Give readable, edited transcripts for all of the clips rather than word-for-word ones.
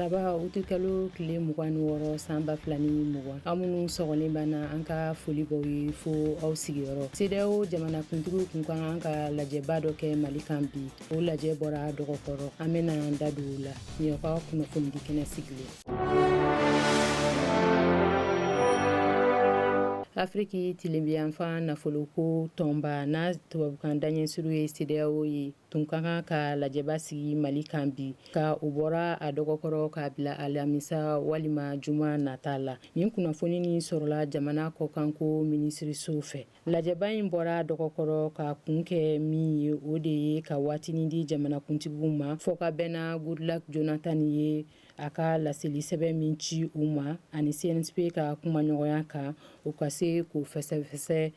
Araba utikalo tile 26 san 2020, aw minnu sɔgɔlen b'an na, an ka foli b'aw ye fo aw sigiyɔrɔ. CEDEAO jamanakuntigiw kun ka kan ka lajɛba dɔ kɛ Mali kan bi. O lajɛ bɔra dɔgɔkɔrɔ, an bɛna an da don o la. Nin y'aw ka kunnafonidi kɛnɛ sigilen. Afiriki tilebinyanfan nafoloko tɔnba, n'a tubabukan daɲɛsuru ye CEDEAO ye, tun ka kan ka lajɛba sigi Mali kan bi, nka o bɔra a dɔgɔkɔrɔ k'a bila alamisa walima juma nata la. Nin kunnafoni nin sɔrɔla jamana kɔkanko minisiriso fɛ. Lajɛba in bɔra dɔgɔkɔrɔ ka kun kɛ min ye, o de ye ka waatinin di jamanakuntigiw ma fɔkabɛnna Goodluck Jonathan ye a ka laseli sɛbɛn min ci u ma ani CNSP ka kumaɲɔgɔnya kan, u ka se k'o fɛsɛfɛsɛ,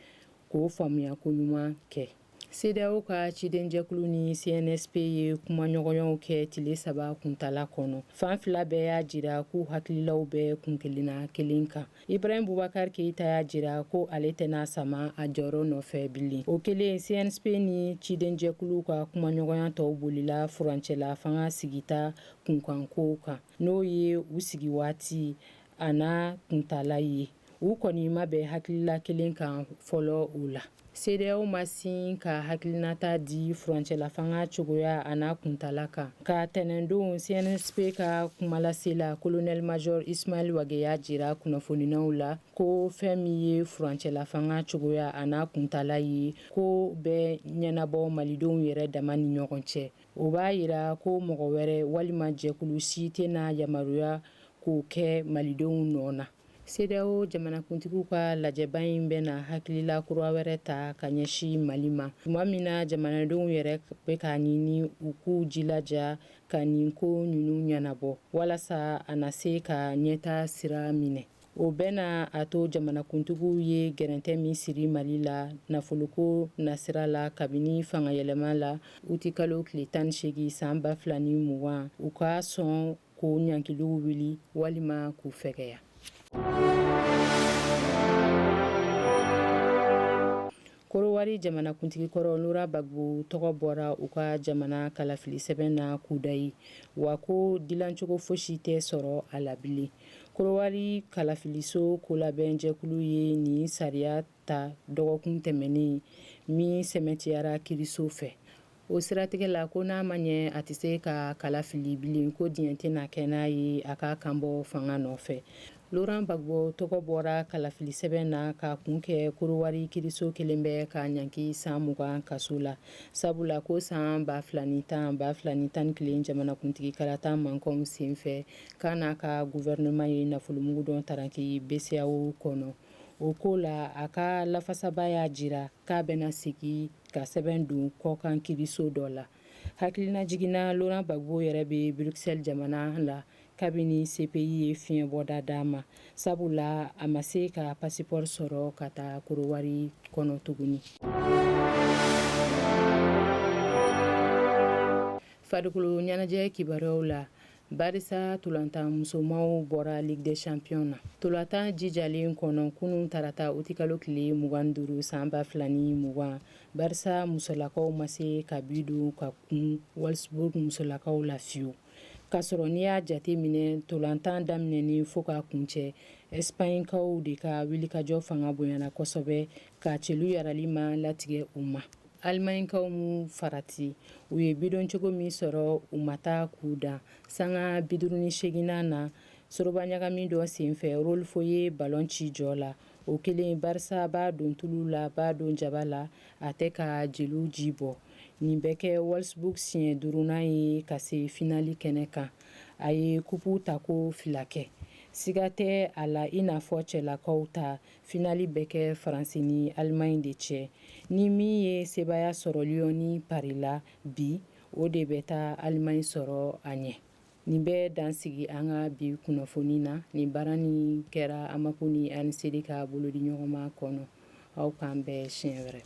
k'o faamuya koɲuman kɛ. CEDEAO ka cidenjɛkulu ni CNSP ye kumaɲɔgɔnyaw kɛ tile 3 kuntala kɔnɔ. Fan fila bɛɛ y'a jira k'u hakililaw bɛ kunkelenna kelen kan. Ibrahim Boubacar Keita y'a jira ko ale tɛna sama a jɔyɔrɔ nɔfɛ bilen. O kɛlen, CNSP ni cidenjɛkulu ka kumaɲɔgɔnya tɔw bolila furancɛla fanga sigita kunkankow kan, n'o ye u sigi waati an'a kuntala ye. U kɔni ma bɛn hakilila kelen kan fɔlɔ o la. CEDEAO ma sin ka hakilinata di furancɛlafanga cogoya an'a kuntala kan. Ka tɛnɛndon, CNSP ka kumalasela colonel major Ismaël Wagué y'a jira kunnafonidilaw la ko fɛn min ye furancɛlafanga cogoya an'a kuntala ye, k'o bɛ ɲɛnabɔ Malidenw yɛrɛ dama ni ɲɔgɔn cɛ. O b'a jira ko mɔgɔ wɛrɛ walima jɛkulu si tɛna yamaruya k'o kɛ Malidenw nɔ na. CEDEAO jamanakuntigiw ka lajɛba in bɛna hakilila kura wɛrɛ ta ka ɲɛsin Mali ma, tuma min na jamanadenw yɛrɛ bɛ k'a ɲini u k'u jilaja ka nin ko ninnu ɲɛnabɔ walasa a na se ka ɲɛtaa sira minɛ. O bɛna a to jamanakuntigiw ye gɛrɛntɛ min siri Mali la nafoloko nasira la kabini fangayɛlɛma la utikalo tile 18 san 2020, u ka sɔn k'o ɲangiliw wuli walima k'u fɛgɛya. Korowari jamanakuntigi kɔrɔ Laurent Gbagbo tɔgɔ bɔra u ka jamana kalafili sɛbɛn na kudayi, wa ko dilancogo fosi tɛ sɔrɔ a la bilen. Korowari kalafiliso kolabɛnjɛkulu ye nin sariya ta dɔgɔkun tɛmɛnen min sɛmɛntiyara kiriso fɛ. O siratigɛ la, ko n'a ma ɲɛ a tɛ se ka kala fili bilen, ko diɲɛ tɛna kɛ n'a ye a ka kanbɔ fanga nɔfɛ. Laurent Gbagbo tɔgɔ bɔra kalafili sɛbɛn na ka kun kɛ Korowari kiriso kelen bɛ k'a ɲangi san 20 kaso la, sabula ko san 2010 2011 jamanakuntigi kalata mankanw senfɛ, k'a n'a ka gouvernement ye nafolomugu dɔ taranki BCEAO kɔnɔ. O ko la, a ka lafasaba y'a jira k'a bɛna segin ka sɛbɛn don kɔkan kiriso dɔ la. Hakilinajigin na, Laurent Gbagbo yɛrɛ bɛ Bruxelles jamana la kabini CPI ye fiɲɛbɔda d'a ma, sabula a ma se ka passeport sɔrɔ ka taa Korowari kɔnɔ tuguni. Farikolo ɲɛnajɛ kibaruyaw la, Barisa ntolatan musomanw bɔra Ligue des Champions na. Ntolatan jijalen kɔnɔ kunun tarata utikalo tile 25 san 2020, Barisa musolakaw ma se ka bi don ka kun Wolfsburg musolakaw la fiyewu. Kasɔrɔ n'i y'a jate minɛ ntolatan daminɛnen fo k'a kuncɛ, Espagnekaw de ka wulikajɔ fanga bonyana kosɛbɛ ka celu yarali ma latigɛ u ma. Alimaɲikaw m'u farati, u ye bidoncogo min sɔrɔ, u ma taa k'u dan. Sanga 58nan na, sorobaɲagami dɔ senfɛ, Rolfo ye balon ci jɔ la. O kɛlen, Barisa b'a don tulu la, b'a don jaba la, a tɛ ka jeliw ji bɔ. Nin bɛ kɛ Wolfsburg siɲɛ duurunan ye ka se finali kɛnɛ kan. A ye kupu tako fila kɛ. Siga tɛ a la, i n'a fɔ cɛlakaw ta, Finali bɛ kɛ Faransi ni Alimaɲi de cɛ. Ni min ye sebaaya sɔrɔ Lyon ni Paris la bi, o de bɛ taa Alimaɲi sɔrɔ a ɲɛ. Nin bɛ dan sigi an ka bi kunnafoni na. Nin baara nin kɛra AMAPO ni ANCD ka bolodiɲɔgɔnma kɔnɔ. Aw k'an bɛn siɲɛ wɛrɛ.